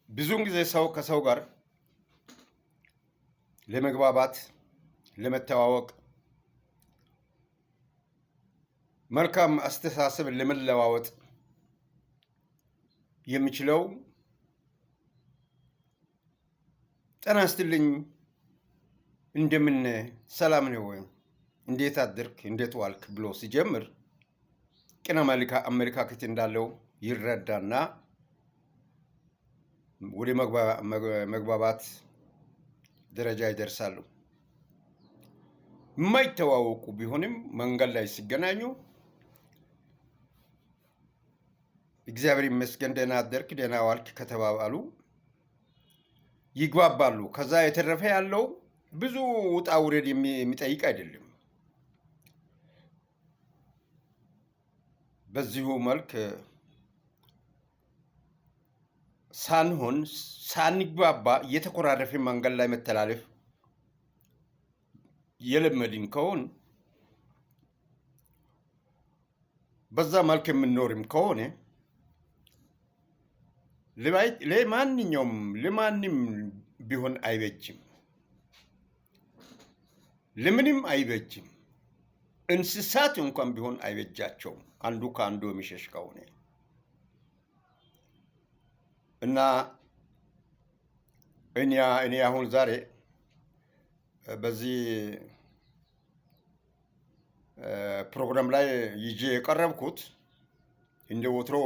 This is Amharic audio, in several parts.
ብዙውን ጊዜ ሰው ከሰው ጋር ለመግባባት፣ ለመተዋወቅ፣ መልካም አስተሳሰብ ለመለዋወጥ የሚችለው ጤና ይስጥልኝ፣ እንደምን ሰላም ነው ወይ፣ እንዴት አደርክ፣ እንዴት ዋልክ ብሎ ሲጀምር ቅን አመለካከት እንዳለው ይረዳና ወደ መግባባት ደረጃ ይደርሳሉ። የማይተዋወቁ ቢሆንም መንገድ ላይ ሲገናኙ እግዚአብሔር ይመስገን ደህና አደርክ፣ ደህና ዋልክ ከተባባሉ ይግባባሉ። ከዛ የተረፈ ያለው ብዙ ውጣ ውረድ የሚጠይቅ አይደለም። በዚሁ መልክ ሳንሆን ሳንግባባ እየተኮራረፈ መንገድ ላይ መተላለፍ የለመድን ከሆን፣ በዛ መልክ የምንኖርም ከሆነ ለማንኛውም ለማንም ቢሆን አይበጅም፣ ለምንም አይበጅም። እንስሳት እንኳን ቢሆን አይበጃቸውም፣ አንዱ ከአንዱ የሚሸሽ ከሆነ። እና እኔ አሁን ዛሬ በዚህ ፕሮግራም ላይ ይዤ የቀረብኩት እንደ ወትሮ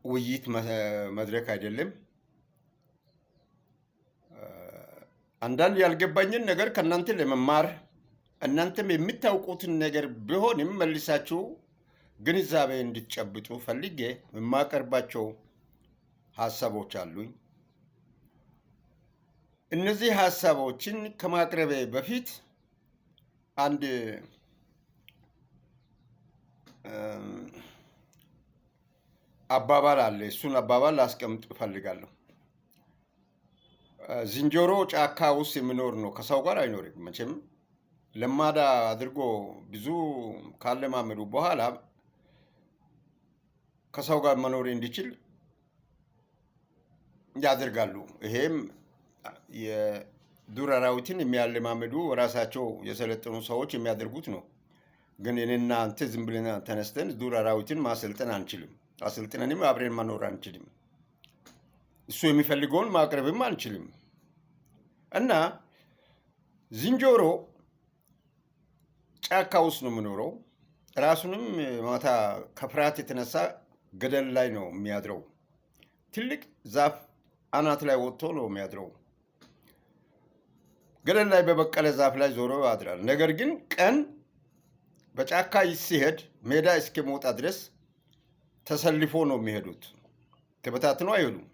ውይይት መድረክ አይደለም። አንዳንድ ያልገባኝን ነገር ከእናንተ ለመማር፣ እናንተም የምታውቁትን ነገር ቢሆንም መልሳችሁ ግንዛቤ እንድትጨብጡ ፈልጌ የማቀርባቸው ሀሳቦች አሉኝ። እነዚህ ሀሳቦችን ከማቅረቤ በፊት አንድ አባባል አለ። እሱን አባባል ላስቀምጥ እፈልጋለሁ። ዝንጀሮ ጫካ ውስጥ የሚኖር ነው፣ ከሰው ጋር አይኖርም። መቼም ለማዳ አድርጎ ብዙ ካለማመዱ በኋላ ከሰው ጋር መኖር እንዲችል ያደርጋሉ። ይሄም የዱር አራዊትን የሚያለማመዱ ራሳቸው የሰለጠኑ ሰዎች የሚያደርጉት ነው። ግን እኔና አንተ ዝም ብለን ተነስተን ዱር አራዊትን ማሰልጠን አንችልም። አሰልጥነንም አብረን መኖር አንችልም። እሱ የሚፈልገውን ማቅረብም አንችልም። እና ዝንጀሮ ጫካ ውስጥ ነው የሚኖረው። ራሱንም ማታ ከፍርሃት የተነሳ ገደል ላይ ነው የሚያድረው። ትልቅ ዛፍ አናት ላይ ወጥቶ ነው የሚያድረው። ገደል ላይ በበቀለ ዛፍ ላይ ዞሮ ያድራል። ነገር ግን ቀን በጫካ ሲሄድ ሜዳ እስከመውጣ ድረስ ተሰልፎ ነው የሚሄዱት። ተበታትኖ አይሄዱም።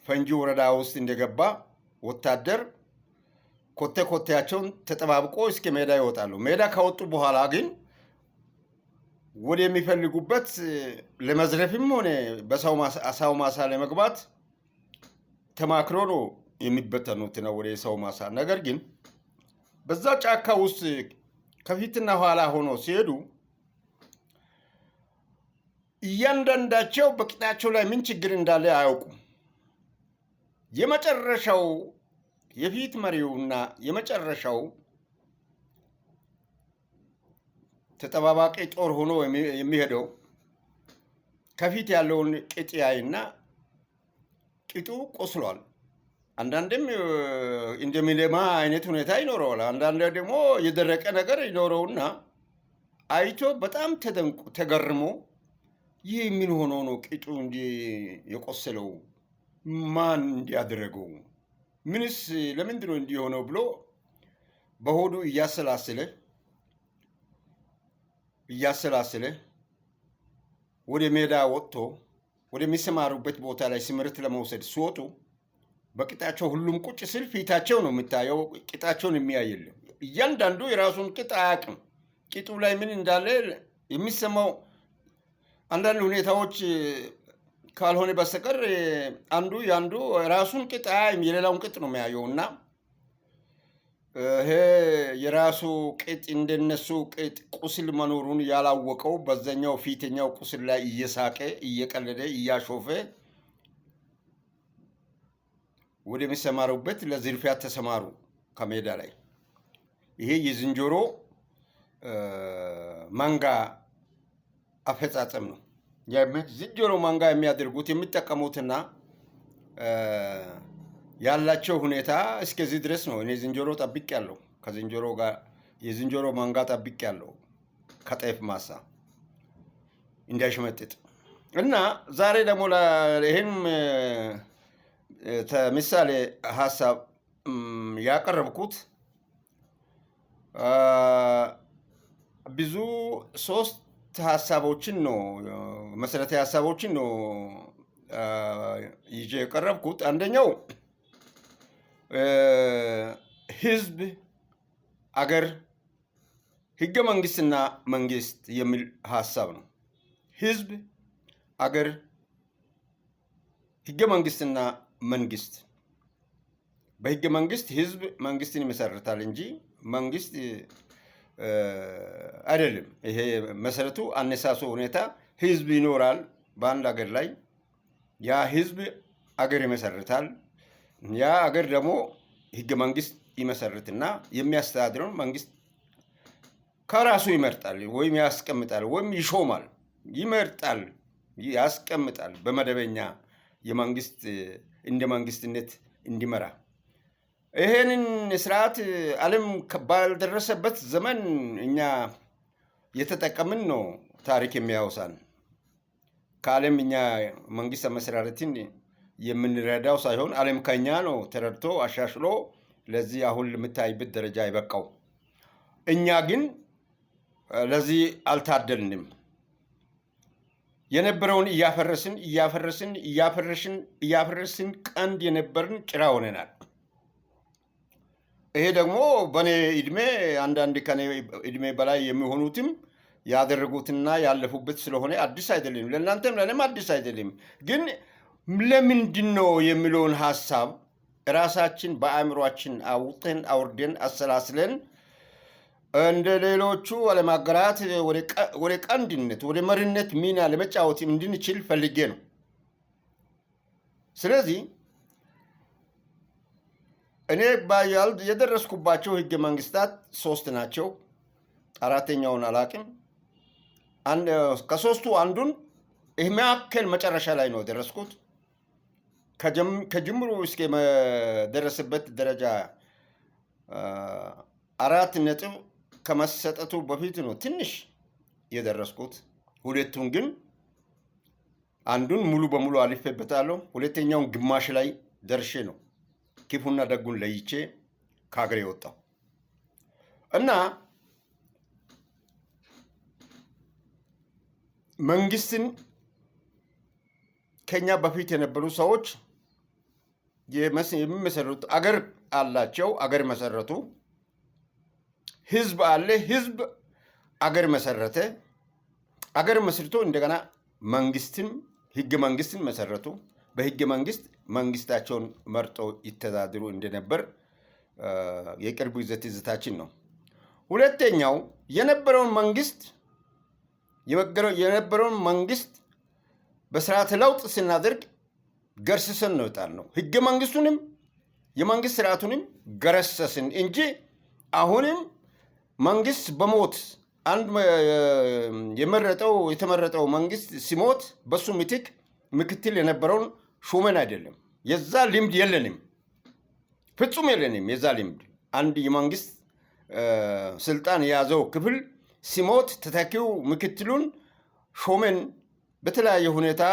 ፈንጂ ወረዳ ውስጥ እንደገባ ወታደር ኮቴ ኮቴያቸውን ተጠባብቆ እስከ ሜዳ ይወጣሉ። ሜዳ ከወጡ በኋላ ግን ወደሚፈልጉበት ለመዝረፍም ሆነ በሰው ማሳ ለመግባት ተማክሮ ነው የሚበተኑት ነው ወደ ሰው ማሳ። ነገር ግን በዛ ጫካ ውስጥ ከፊትና ኋላ ሆኖ ሲሄዱ እያንዳንዳቸው በቂጣቸው ላይ ምን ችግር እንዳለ አያውቁም። የመጨረሻው የፊት መሪውና የመጨረሻው ተጠባባቂ ጦር ሆኖ የሚሄደው ከፊት ያለውን ቂጥ ያይና ቂጡ ቆስሏል። አንዳንድም እንደሚለማ አይነት ሁኔታ ይኖረዋል። አንዳንድ ደግሞ የደረቀ ነገር ይኖረውና አይቶ በጣም ተደንቆ ተገርሞ ይህ ምን ሆኖ ነው ቂጡ እንዲህ የቆሰለው? ማን እንዲያደረገው? ምንስ ለምንድን ነው እንዲህ የሆነው ብሎ በሆዱ እያሰላሰለ እያሰላሰለ ወደ ሜዳ ወጥቶ ወደሚሰማሩበት ቦታ ላይ ስምርት ለመውሰድ ሲወጡ በቂጣቸው ሁሉም ቁጭ ስል ፊታቸው ነው የምታየው። ቂጣቸውን የሚያይ የለም። እያንዳንዱ የራሱን ቂጥ አያውቅም። ቂጡ ላይ ምን እንዳለ የሚሰማው አንዳንድ ሁኔታዎች ካልሆነ በስተቀር አንዱ የአንዱ ራሱን ቂጥ አያይም፣ የሌላውን ቂጥ ነው የሚያየው። እና ይሄ የራሱ ቂጥ እንደነሱ ቂጥ ቁስል መኖሩን ያላወቀው በዛኛው ፊተኛው ቁስል ላይ እየሳቀ፣ እየቀለደ፣ እያሾፈ ወደሚሰማሩበት ለዝርፊያ ተሰማሩ ከሜዳ ላይ። ይሄ የዝንጀሮ መንጋ አፈጻጸም ነው። ዝንጀሮ መንጋ የሚያደርጉት፣ የሚጠቀሙትና ያላቸው ሁኔታ እስከዚህ ድረስ ነው። እኔ ዝንጀሮ ጠብቄያለሁ። ከዝንጀሮ ጋር የዝንጀሮ መንጋ ጠብቄያለሁ ከጤፍ ማሳ እንዳይሸመጥጥ። እና ዛሬ ደግሞ ይህም ምሳሌ ሀሳብ ያቀረብኩት ብዙ ሶስት ሀሳቦችን ነው፣ መሰረታዊ ሀሳቦችን ነው ይዤ የቀረብኩት። አንደኛው ህዝብ፣ አገር፣ ህገ መንግስትና መንግስት የሚል ሀሳብ ነው። ህዝብ፣ አገር፣ ህገ መንግስትና መንግስት። በህገ መንግስት ህዝብ መንግስትን ይመሰርታል እንጂ መንግስት አይደለም። ይሄ መሰረቱ አነሳሱ ሁኔታ ህዝብ ይኖራል በአንድ ሀገር ላይ። ያ ህዝብ አገር ይመሰርታል። ያ አገር ደግሞ ህገ መንግስት ይመሰርትና የሚያስተዳድረውን መንግስት ከራሱ ይመርጣል ወይም ያስቀምጣል ወይም ይሾማል። ይመርጣል፣ ያስቀምጣል በመደበኛ የመንግስት እንደ መንግስትነት እንዲመራ። ይሄንን ስርዓት ዓለም ባልደረሰበት ዘመን እኛ የተጠቀምን ነው ታሪክ የሚያወሳን። ከዓለም እኛ መንግስት አመሰራረትን የምንረዳው ሳይሆን ዓለም ከኛ ነው ተረድቶ አሻሽሎ ለዚህ አሁን ለምታይበት ደረጃ የበቃው። እኛ ግን ለዚህ አልታደልንም። የነበረውን እያፈረስን እያፈረስን እያፈረስን እያፈረስን ቀንድ የነበርን ጭራ ሆነናል። ይሄ ደግሞ በእኔ እድሜ አንዳንድ ከኔ እድሜ በላይ የሚሆኑትም ያደረጉትና ያለፉበት ስለሆነ አዲስ አይደለም። ለእናንተም ለእኔም አዲስ አይደለም። ግን ለምንድን ነው የሚለውን ሀሳብ ራሳችን በአእምሯችን አውጥተን አውርደን አሰላስለን እንደ ሌሎቹ ዓለም ሀገራት ወደ ቀንድነት፣ ወደ መሪነት ሚና ለመጫወት እንድንችል ፈልጌ ነው። ስለዚህ እኔ የደረስኩባቸው ህገ መንግስታት ሶስት ናቸው። አራተኛውን አላቅም። ከሶስቱ አንዱን መካከል መጨረሻ ላይ ነው የደረስኩት። ከጅምሩ እስከ ደረስበት ደረጃ 4 ነጥብ ከመሰጠቱ በፊት ነው ትንሽ የደረስኩት። ሁለቱን ግን አንዱን ሙሉ በሙሉ አልፌበታለሁ። ሁለተኛውን ግማሽ ላይ ደርሼ ነው ክፉና ደጉን ለይቼ ከሀገር የወጣው። እና መንግስትን ከኛ በፊት የነበሩ ሰዎች የሚመሰርቱት አገር አላቸው። አገር መሰረቱ። ህዝብ አለ። ህዝብ አገር መሰረተ። አገር መስርቶ እንደገና መንግስትን፣ ህገ መንግስትን መሰረቱ። በህገ መንግስት መንግስታቸውን መርጦ ይተዳደሩ እንደነበር የቅርብ ጊዜ ትዝታችን ነው። ሁለተኛው የነበረውን መንግስት በስርዓተ ለውጥ ስናደርግ ገርስሰን ነው የጣልነው። ህገ መንግስቱንም የመንግስት ስርዓቱንም ገረሰስን እንጂ አሁንም መንግስት በሞት አንድ የመረጠው የተመረጠው መንግስት ሲሞት በሱ ምትክ ምክትል የነበረውን ሹመን አይደለም። የዛ ልምድ የለንም፣ ፍጹም የለንም። የዛ ልምድ አንድ የመንግስት ስልጣን የያዘው ክፍል ሲሞት ተተኪው ምክትሉን ሾመን በተለያየ ሁኔታ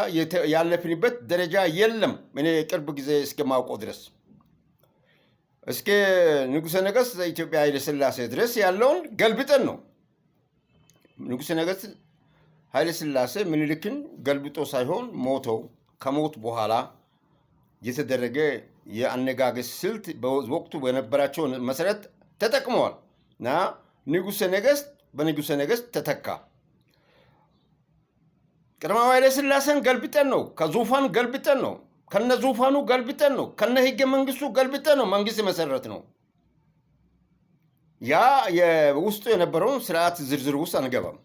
ያለፍንበት ደረጃ የለም። እኔ ቅርብ ጊዜ እስከማውቀው ድረስ እስከ ንጉሠ ነገሥት ዘኢትዮጵያ ኃይለ ሥላሴ ድረስ ያለውን ገልብጠን ነው። ንጉሠ ነገሥት ኃይለ ሥላሴ ምኒልክን ገልብጦ ሳይሆን ሞተው ከሞት በኋላ የተደረገ የአነጋገር ስልት በወቅቱ በነበራቸው መሰረት ተጠቅመዋል እና ንጉሠ ነገሥት በንጉሠ ነገሥት ተተካ። ቀዳማዊ ኃይለ ሥላሴን ገልብጠን ነው፣ ከዙፋን ገልብጠን ነው፣ ከነ ዙፋኑ ገልብጠን ነው፣ ከነ ህገ መንግስቱ ገልብጠን ነው መንግስት የመሰረትነው። ያ የውስጡ የነበረውን ስርዓት ዝርዝር ውስጥ አንገባም።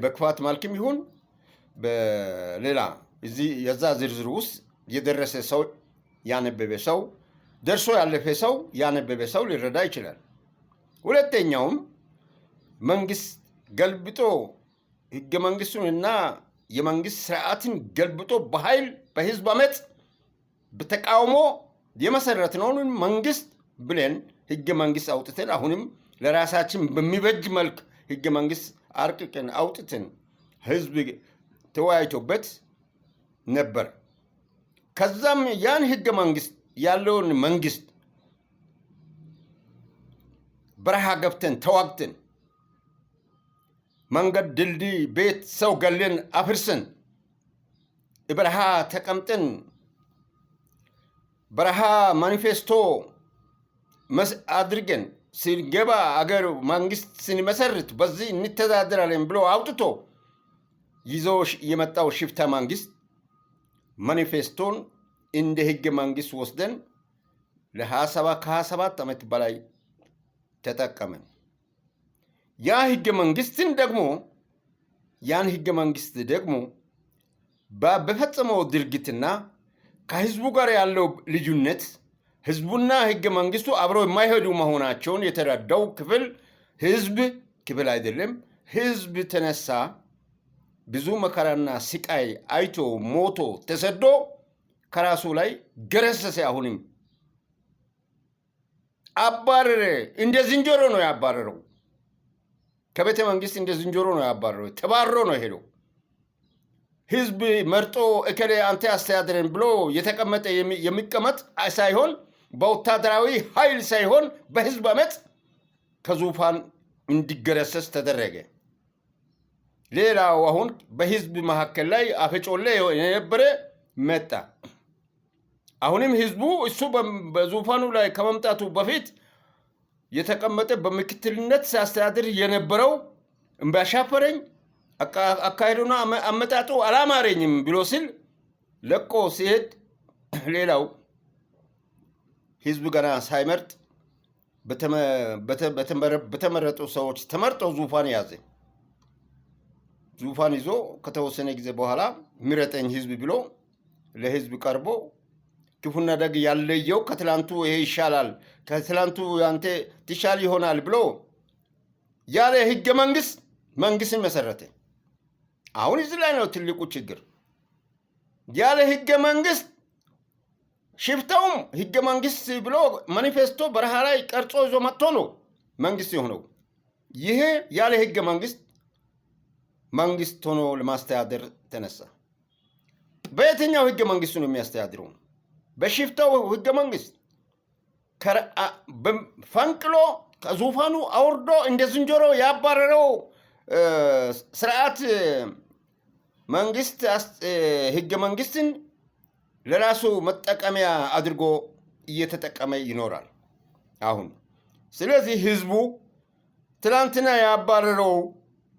በክፋት መልክም ይሁን በሌላ እዚህ የዛ ዝርዝር ውስጥ የደረሰ ሰው፣ ያነበበ ሰው፣ ደርሶ ያለፈ ሰው፣ ያነበበ ሰው ሊረዳ ይችላል። ሁለተኛውም መንግስት ገልብጦ፣ ህገ መንግስቱንና የመንግስት ስርዓትን ገልብጦ በኃይል በህዝብ አመፅ በተቃውሞ የመሰረትነውን መንግስት ብለን ህገ መንግስት አውጥተን፣ አሁንም ለራሳችን በሚበጅ መልክ ህገ መንግስት አርቅቀን አውጥተን ህዝብ ተወያይቶበት ነበር። ከዛም ያን ህገ መንግስት ያለውን መንግስት በረሃ ገብተን ተዋግተን፣ መንገድ፣ ድልድይ፣ ቤት፣ ሰው ገለን አፍርሰን፣ በረሃ ተቀምጠን በረሃ ማኒፌስቶ አድርገን ስንገባ፣ አገር መንግስት ስንመሰርት በዚህ እንተዳደራለን ብሎ አውጥቶ ይዞ የመጣው ሽፍታ መንግስት ማኒፌስቶን እንደ ህገ መንግስት ወስደን ከ27 ዓመት በላይ ተጠቀምን። ያ ህገ መንግስትን ደግሞ ያን ህገ መንግስት ደግሞ በፈጸመው ድርጊትና ከህዝቡ ጋር ያለው ልዩነት፣ ህዝቡና ህገ መንግስቱ አብረው የማይሄዱ መሆናቸውን የተረዳው ክፍል፣ ህዝብ ክፍል አይደለም፣ ህዝብ ተነሳ። ብዙ መከራና ስቃይ አይቶ፣ ሞቶ፣ ተሰዶ ከራሱ ላይ ገረሰሰ። አሁንም አባረረ። እንደ ዝንጀሮ ነው ያባረረው። ከቤተ መንግስት እንደ ዝንጀሮ ነው ያባረረው። ተባሮ ነው ሄደው። ህዝብ መርጦ እከሌ አንተ አስተዳድረን ብሎ የተቀመጠ የሚቀመጥ ሳይሆን፣ በወታደራዊ ኃይል ሳይሆን፣ በህዝብ አመፅ ከዙፋን እንዲገረሰስ ተደረገ። ሌላው አሁን በህዝብ መካከል ላይ አፈጮሌ የነበረ መጣ። አሁንም ህዝቡ እሱ በዙፋኑ ላይ ከመምጣቱ በፊት የተቀመጠ፣ በምክትልነት ሲያስተዳድር የነበረው እምቢ አሻፈረኝ፣ አካሄዱና አመጣጡ አላማረኝም ብሎ ሲል ለቆ ሲሄድ፣ ሌላው ህዝብ ገና ሳይመርጥ በተመረጡ ሰዎች ተመርጦ ዙፋን ያዘ። ዙፋን ይዞ ከተወሰነ ጊዜ በኋላ ምረጠኝ ህዝብ ብሎ ለህዝብ ቀርቦ፣ ክፉና ደግ ያለየው ከትላንቱ ይሄ ይሻላል፣ ከትላንቱ ያንተ ትሻል ይሆናል ብሎ ያለ ህገ መንግስት መንግስትን መሰረተ። አሁን እዚህ ላይ ነው ትልቁ ችግር። ያለ ህገ መንግስት ሽፍታውም ህገ መንግስት ብሎ ማኒፌስቶ በረሃ ላይ ቀርጾ ይዞ መጥቶ ነው መንግስት የሆነው። ይሄ ያለ ህገ መንግስት መንግስት ሆኖ ለማስተዳደር ተነሳ። በየትኛው ህገ መንግስቱ ነው የሚያስተዳድረው? በሽፍታው ህገ መንግስት ፈንቅሎ ከዙፋኑ አውርዶ እንደ ዝንጀሮ ያባረረው ስርዓት መንግስት ህገ መንግስትን ለራሱ መጠቀሚያ አድርጎ እየተጠቀመ ይኖራል አሁን። ስለዚህ ህዝቡ ትላንትና ያባረረው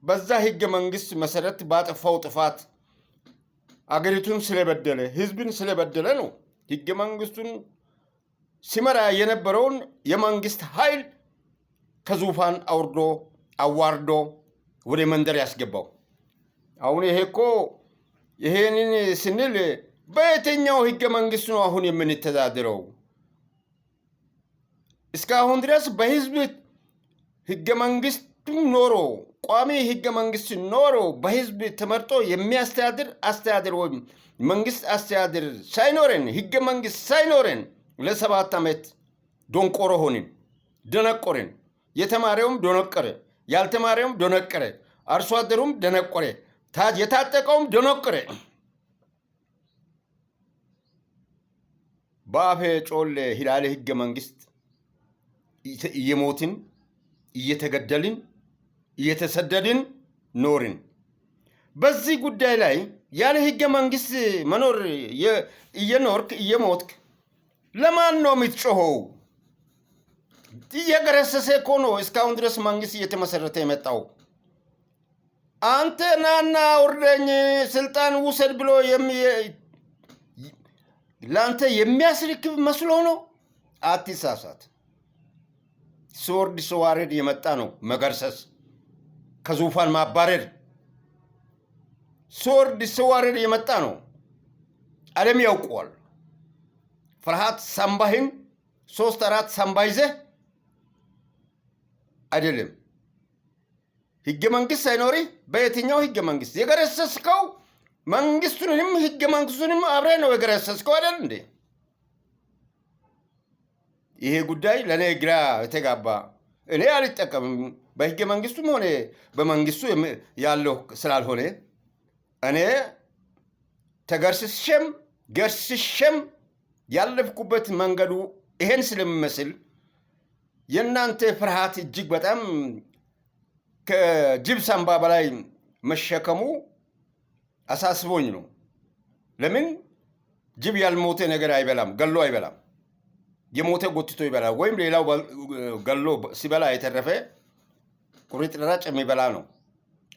በዛ ህገ መንግስት መሰረት ባጠፋው ጥፋት አገሪቱን ስለበደለ፣ ህዝብን ስለበደለ ነው። ህገ መንግስቱን ሲመራ የነበረውን የመንግስት ኃይል ከዙፋን አውርዶ፣ አዋርዶ ወደ መንደር ያስገባው። አሁን ይሄ እኮ ይሄንን ስንል በየትኛው ህገ መንግስት ነው አሁን የምንተዳደረው? እስካሁን ድረስ በህዝብ ህገ መንግስቱ ኖሮ፣ ቋሚ ህገ መንግስት ኖሮ፣ በህዝብ ተመርጦ የሚያስተዳድር አስተዳደር ወይም መንግስት አስተዳደር ሳይኖረን፣ ህገ መንግስት ሳይኖረን ለ7 ዓመት ደንቆሮ ሆንን፣ ደነቆርን። የተማረውም ደነቆረ፣ ያልተማረውም ደነቆረ፣ አርሶ አደሩም ደነቆረ፣ የታጠቀውም ደነቆረ። በአፌ ጮሌ ያለ ህገ መንግስት እየሞትን፣ እየተገደልን፣ እየተሰደድን ኖርን። በዚህ ጉዳይ ላይ ያለ ህገ መንግስት መኖር እየኖርክ እየሞትክ ለማን ነው የምትጮኸው? እየገረሰሰ እኮ ነው እስካሁን ድረስ መንግስት እየተመሰረተ የመጣው። አንተ ናና አውርደኝ፣ ስልጣን ውሰድ ብሎ ለአንተ የሚያስረክብ መስሎ ነው። አትሳሳት። ሲወርድ ሲዋረድ የመጣ ነው። መገርሰስ፣ ከዙፋን ማባረር ሲወርድ ሲዋረድ የመጣ ነው። ዓለም ያውቀዋል። ፍርሃት ሳምባህን ሶስት አራት ሳምባ ይዘህ አይደለም። ህገ መንግስት ሳይኖርህ በየትኛው ህገ መንግስት የገረሰስከው? መንግስቱንም ህገ መንግስቱንም አብረህ ነው የገረሰስከው አይደል እንዴ? ይሄ ጉዳይ ለእኔ ግራ የተጋባ፣ እኔ አልጠቀምም። በህገ መንግስቱም ሆነ በመንግስቱ ያለው ስላልሆነ እኔ ተገርስሼም ገርስሼም ያለፍኩበት መንገዱ ይሄን ስለሚመስል የእናንተ ፍርሃት እጅግ በጣም ከጅብ ሳንባ በላይ መሸከሙ አሳስቦኝ ነው። ለምን ጅብ ያልሞተ ነገር አይበላም፣ ገሎ አይበላም። የሞተ ጎትቶ ይበላል፣ ወይም ሌላው ገሎ ሲበላ የተረፈ ቁርጥራጭ የሚበላ ነው።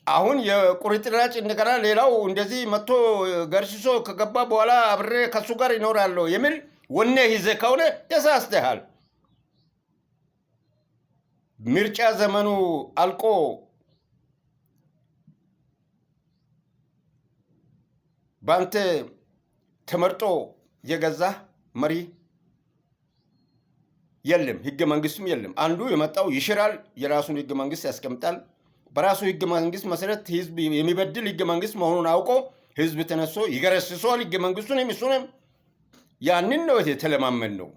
አሁን የቁርጥራጭ እንደገና ሌላው እንደዚህ መጥቶ ገርስሶ ከገባ በኋላ አብሬ ከሱ ጋር ይኖራለሁ የሚል ወኔ ይዘህ ከሆነ ተሳስተሃል። ምርጫ ዘመኑ አልቆ በአንተ ተመርጦ የገዛ መሪ የለም፣ ህገ መንግስቱም የለም። አንዱ የመጣው ይሽራል፣ የራሱን ህገ መንግስት ያስቀምጣል። በራሱ ህገ መንግስት መሰረት ህዝብ የሚበድል ህገ መንግስት መሆኑን አውቆ ህዝብ ተነስቶ ይገረስሰዋል። ህገ መንግስቱንም እሱንም። ያንን ነው የተለማመድ ነው።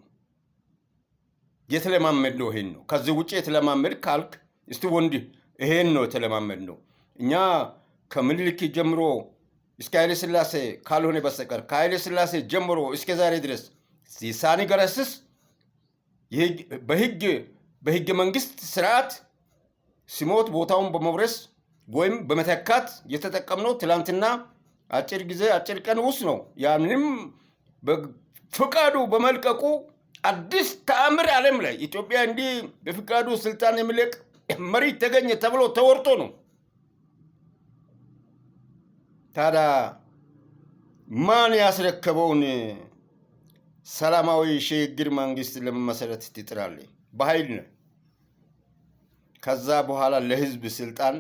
ይሄን ነው። ከዚህ ውጭ የተለማመድ ካልክ እስቲ ወንድ ይሄን ነው የተለማመድ ነው። እኛ ከምኒልክ ጀምሮ እስከ ኃይለ ሥላሴ ካልሆነ በስተቀር ከኃይለ ሥላሴ ጀምሮ እስከ ዛሬ ድረስ ሳንገረስስ በህገ መንግስት ስርዓት ሲሞት ቦታውን በመውረስ ወይም በመተካት የተጠቀምነው ትላንትና አጭር ጊዜ አጭር ቀን ውስጥ ነው። ያንንም በፍቃዱ በመልቀቁ አዲስ ተአምር ዓለም ላይ ኢትዮጵያ እንዲህ በፍቃዱ ስልጣን የሚለቅ መሪ ተገኘ ተብሎ ተወርቶ ነው። ታዲያ ማን ያስረከበውን ሰላማዊ ሽግግር መንግስት ለመመሰረት ትጥራለህ? በኃይል ነው። ከዛ በኋላ ለህዝብ ስልጣን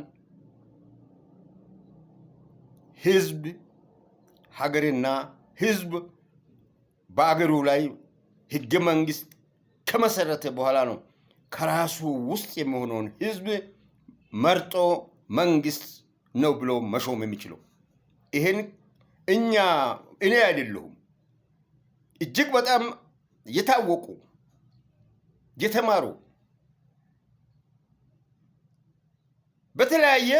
ህዝብ ሀገርና ህዝብ በአገሩ ላይ ህገ መንግስት ከመሰረተ በኋላ ነው ከራሱ ውስጥ የሚሆነውን ህዝብ መርጦ መንግስት ነው ብሎ መሾም የሚችለው። ይህን እኛ እኔ አይደለሁም። እጅግ በጣም የታወቁ የተማሩ በተለያየ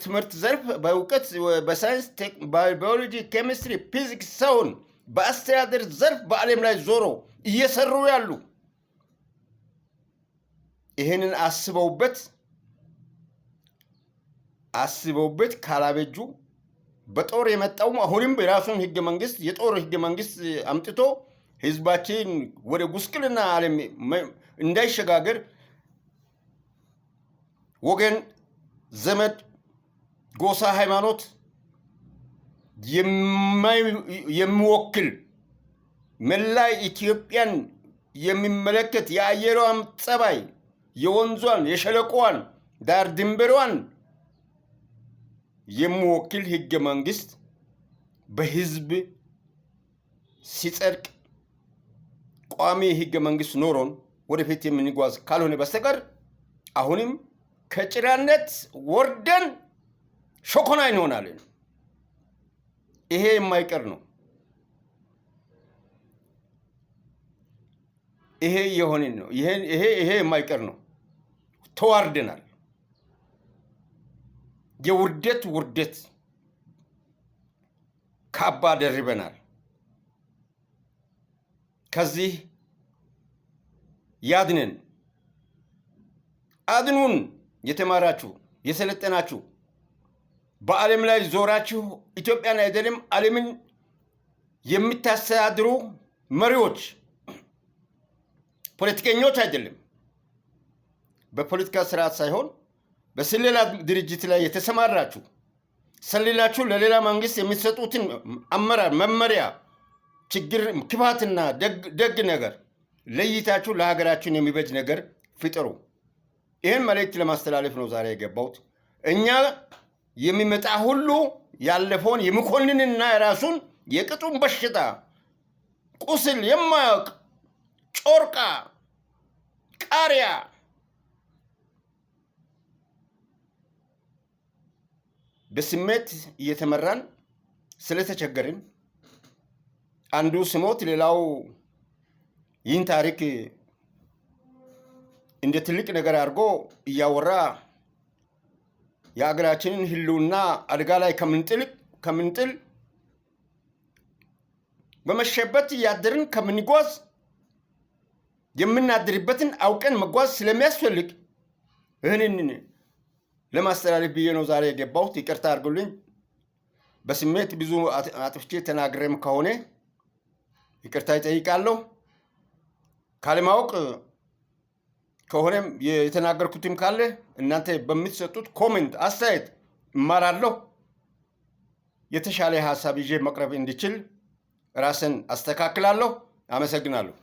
ትምህርት ዘርፍ በእውቀት በሳይንስ፣ ባዮሎጂ፣ ኬሚስትሪ፣ ፊዚክስ ሰውን በአስተዳደር ዘርፍ በዓለም ላይ ዞሮ እየሰሩ ያሉ ይህንን አስበውበት ካላበጁ በጦር የመጣውም አሁንም የራሱን ህገ መንግስት የጦር ህገ መንግስት አምጥቶ ህዝባችን ወደ ጉስቅልና ዓለም እንዳይሸጋገር ወገን፣ ዘመድ፣ ጎሳ፣ ሃይማኖት የሚወክል መላ ኢትዮጵያን የሚመለከት የአየሯን ጸባይ፣ የወንዟን፣ የሸለቆዋን፣ ዳር ድንበሯን የሚወክል ህገ መንግስት በህዝብ ሲጸድቅ ቋሚ ህገ መንግስት ኖሮን ወደፊት የምንጓዝ ካልሆነ በስተቀር አሁንም ከጭራነት ወርደን ሾኮና እንሆናለን። ይሄ የማይቀር ነው። ይሄ የሆንን ነው። ይሄ የማይቀር ነው። ተዋርደናል። የውርደት ውርደት ካባ ደርበናል። ከዚህ ያድነን። አድኑን። የተማራችሁ የሰለጠናችሁ በዓለም ላይ ዞራችሁ ኢትዮጵያን አይደለም ዓለምን የምታስተዳድሩ መሪዎች፣ ፖለቲከኞች አይደለም፣ በፖለቲካ ስርዓት ሳይሆን በስለላ ድርጅት ላይ የተሰማራችሁ ሰልላችሁ ለሌላ መንግስት የሚሰጡትን አመራር መመሪያ፣ ችግር፣ ክፋትና ደግ ነገር ለይታችሁ ለሀገራችን የሚበጅ ነገር ፍጠሩ። ይህን መልእክት ለማስተላለፍ ነው ዛሬ የገባሁት። እኛ የሚመጣ ሁሉ ያለፈውን የሚኮንንና የራሱን የቅጡን በሽታ ቁስል የማያውቅ ጮርቃ ቃሪያ በስሜት እየተመራን ስለተቸገርን አንዱ ስሞት ሌላው ይህን ታሪክ እንደ ትልቅ ነገር አድርጎ እያወራ የሀገራችንን ሕልውና አደጋ ላይ ከምንጥል፣ በመሸበት እያደርን ከምንጓዝ፣ የምናድርበትን አውቀን መጓዝ ስለሚያስፈልግ ይህንን ለማስተላለፍ ብዬ ነው ዛሬ የገባሁት። ይቅርታ አድርጉልኝ። በስሜት ብዙ አጥፍቼ ተናግሬም ከሆነ ይቅርታ ይጠይቃለሁ። ካለማወቅ ከሆነም የተናገርኩትም ካለ እናንተ በምትሰጡት comment አስተያየት እማራለሁ። የተሻለ ሀሳብ ይዤ መቅረብ እንዲችል ራስን አስተካክላለሁ። አመሰግናለሁ።